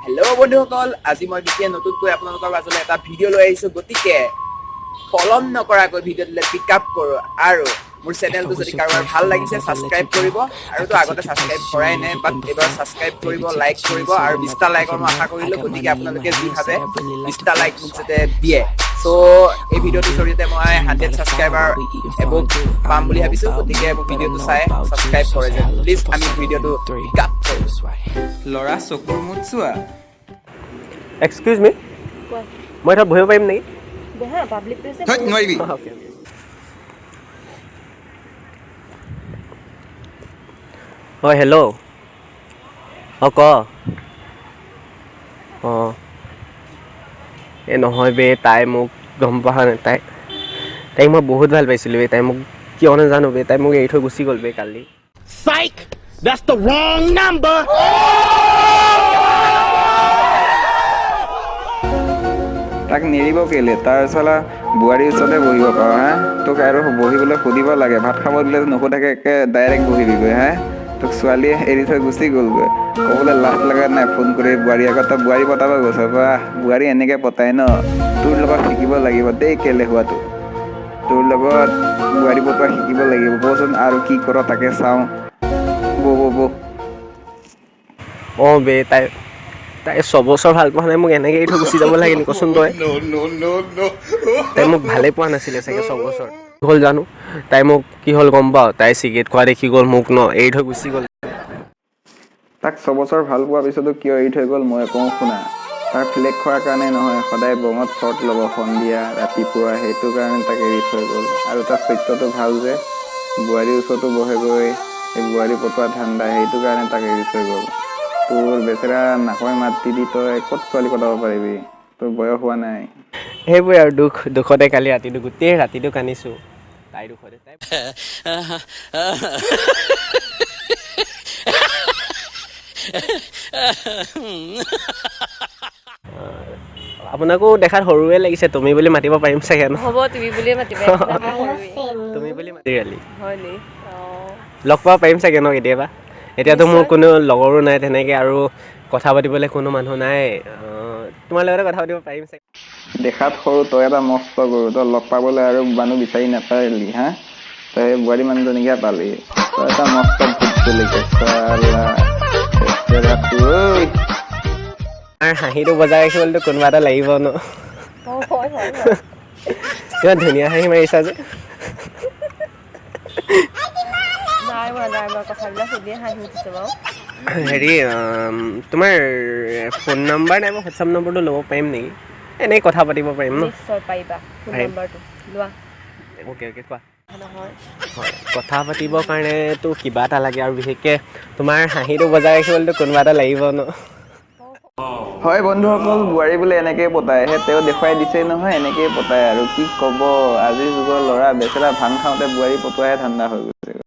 Hello' বন্ধুসকল, আজি মই বিশেষ নতুনকৈ আপোনালোকৰ মাজলৈ এটা ভিডিঅ' লৈ আহিছোঁ। গতিকে পলম নকৰাকৈ ভিডিঅ'টোলৈ পিক আপ কৰোঁ আৰু মোৰ চেনেলটো যদি কাৰোবাৰ ভাল লাগিছে ছাবস্ক্ৰাইব কৰিব। আৰু তো আগতে ছাবস্ক্ৰাইব কৰাই নাই, বাট এইবাৰ ছাবস্ক্ৰাইব কৰিব, লাইক কৰিব আৰু 20টা লাইকৰ মই আশা কৰিলোঁ। গতিকে আপোনালোকে যি ভাবে 20টা লাইক মোক যাতে দিয়ে। চ' এই ভিডিঅ'টোৰ জৰিয়তে মই 100 ছাবস্ক্ৰাইবাৰ এবভ পাম বুলি ভাবিছোঁ। গতিকে মোক ভিডিঅ'টো চাই ছাবস্ক্ৰাইব কৰে যেন প্লিজ। আমি ভিডিঅ'টো পিক আপ কৰোঁ। ল'ৰা চকুৰ মুখ চোৱা। এক্সকিউজ মি। কোৱা। মই তাত বহিব পাৰিম নেকি? বহা, পাব্লিক প্লেচ। ধৈত, নোৱাৰিবি। অ'কে। হয়, হেল্ল'। অঁ, ক। অঁ, এই নহয় বে, তাই মোক গম পোৱা নাই। তাইক মই বহুত ভাল পাইছিলোঁ বে। তাই মোক কিয় নাজানো বে, তাই মোক এৰি থৈ গুচি গ'ল বে কালি। Psych! That's the wrong number! তাক নেৰিব কেলে? তাৰ চালা বোৱাৰীৰ ওচৰতে বহিব পাৰ হা? তোক আৰু বহিবলৈ সুধিব লাগে? ভাত খাব দিলে নুসুধাকে একে ডাইৰেক্ট বহিবিগৈ হা? তোক ছোৱালীয়ে এৰি থৈ গুচি গ'লগৈ, ক'বলৈ লাজ লগা নাই ফোন কৰি বোৱাৰী আগত? তই বোৱাৰী পতাব গৈছ? বাহ, বোৱাৰী এনেকৈ পতাই ন? তোৰ লগত শিকিব লাগিব দেই কেলে হোৱাটো। তোৰ লগত বোৱাৰী পতোৱা শিকিব লাগিব। বহচোন আৰু কি কৰ তাকে চাওঁ। বহ বহ বহ। অঁ বে, তাই 6 বছৰ ভাল পোৱা নাই, মোক এনেকৈ এৰি থৈ গুচি যাব লাগে নি কচোন তই? তাই মোক ভালেই পোৱা নাছিলে চাগে 6 বছৰ হ'ল জানো। তাই মোক কি হ'ল গম পাৱ? তাই চিগাৰেট খোৱা দেখি গ'ল মোক ন, এৰি থৈ গুচি গ'ল। তাক 6 বছৰ ভাল পোৱাৰ পিছতো কিয় এৰি থৈ গ'ল, মই কওঁ শুনা। তাৰ ফ্লেগ খোৱাৰ কাৰণে নহয়, সদায় বঙত শ্বৰ্ট ল'ব সন্ধিয়া ৰাতিপুৱা, সেইটো কাৰণে তাক এৰি থৈ গ'ল। আৰু তাৰ চৰিত্ৰটো ভাল যে, বোৱাৰীৰ ওচৰতো বহেগৈ, এই বোৱাৰী পতোৱা ধান্দা, সেইটো কাৰণে তাক এৰি থৈ গ'ল। তোৰ বেচেৰা নাকয় মাত দি দি তই ক'ত ছোৱালী পতাব পাৰিবি? তোৰ বয়স হোৱা নাই। সেইবোৰে আৰু দুখ দুখতে কালি ৰাতিটো গোটেই ৰাতিটো কান্দিছোঁ তাইৰ দুখতে। তাই আপোনাকো দেখাত সৰুৱে লাগিছে, তুমি বুলি মাতিব পাৰিম চাগে ন? হ'ব, তুমি বুলিয়ে মাতিবা, একো নাই, মই সৰুৱেই। তুমি বুলি মাতি হয় নি? অঁ। লগ পাব পাৰিম চাগে ন কেতিয়াবা? এতিয়াতো মোৰ নিশ্চয়। কোনো লগৰো নাই তেনেকৈ আৰু কথা পাতিবলৈ কোনো মানুহ নাই। তোমাৰ লগতে কথা পাতিব পাৰিম চাগে। দেখাত সৰু, তই এটা মস্ত গৰু। তই লগ পাবলৈ আৰু মানুহ বিচাৰি নাপালি হা? তই সেই বোৱাৰী মানুহজনীকে পালি। তই এটা মস্ত ভূত জলকীয়া চালা বেচেৰাটো ঐ। আৰু হাঁহিটো বজাই ৰাখিবলৈতো কোনোবা এটা লাগিব ন? অঁ, হয় হয় হয়। ইমান ধুনীয়া হাঁহি মাৰিছা যে। নাই মৰা, নাই মৰা, কথাবিলাক শুনিয়ে হাঁহি উঠিছে বাৰু। হেৰি, তোমাৰ ফোন নাম্বাৰ নাইবা হোৱাটছআপ নম্বৰটো ল'ব পাৰিম নেকি? এনেই কথা পাতিব পাৰিম ন? নিশ্চয় পাৰিবা। ফোন পাৰিম। নম্বৰটো লোৱা। অ'কে অ'কে, কোৱা। নহয়। হয়, কথা পাতিবৰ কাৰণেতো কিবা এটা লাগে আৰু বিশেষকৈ তোমাৰ হাঁহিটো বজাই ৰাখিবলৈতো কোনোবা এটা লাগিব ন? হয় বন্ধুসকল, বোৱাৰী বোলে এনেকেই পতাই। সেই তেওঁ দেখুৱাই দিছেই নহয়, এনেকেই পতাই। আৰু কি ক'ব, আজিৰ যুগৰ ল'ৰা বেচেৰা ভাং খাওঁতে বোৱাৰী পতোৱাহে ধান্দা হৈ গ'ল।